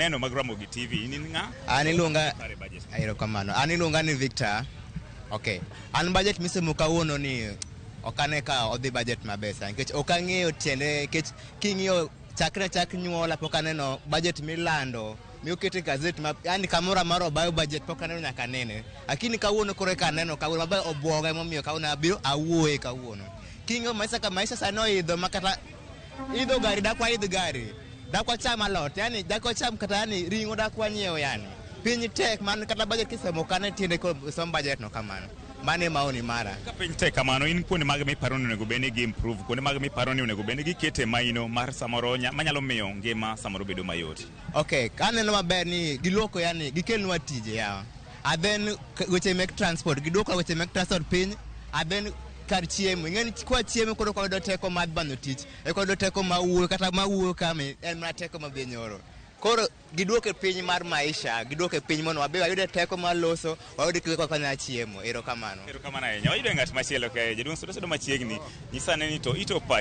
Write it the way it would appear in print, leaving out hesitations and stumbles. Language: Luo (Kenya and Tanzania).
Neno mag Ramogi TV, in in ng'a? An iluonga Pare budget. Erokamano. An iluonga ni Victor. Okay. An budget misemo kawuono ni ok ane ka odhi budget maber sana nikech ok ang'eyo tiende, nikech king'iyo chakre chak nyuola pok aneno budget milando mioket e gazet ma yani kamoro amora obayo budget, pok aneno nyaka nene. Lakini kawuono koro eka aneno kawuono maber obwoga, emomiyo kawuono abiro awuoye kawuono. King'iyo maisha ka maisha sani oidho ma kata idho gari dak waidh gari, dak wacham alot, yani dak wacham kata yani ring'o dak wanyiew, yani piny tek man kata budget kisemo kane tiende ko som budget no kamano. Mano e maoni mara. Ka piny tek kamano, in kuonde mag miparo ni onego bed ni gi improve, kuonde mag miparo ni onego bed ni gikete maino mar samoro manyalo miyo ngima samoro bedo mayot? Okay, aneno maber ni giluoko, yani gikelnwa tije yawa. And then weche mek transport, giduoko weche mek transport piny. And then kar chiemo, ing'eni kwa chiemo koro kwayudo teko mar banyo tich, eka wayudo teko mar wuoyo, kata mar wuoyo kame en mana teko madhi nyoro. Koro giduoke piny mar maisha, giduoke piny mondo wabe wayude teko mar loso, wayud kaka wanyalo chiemo. Erokamano. Erokamano ahinya. Wayudo ng'at machielo kae, jaduong' sudo sudo machiegni. Nyisa ane ni to ito pachi.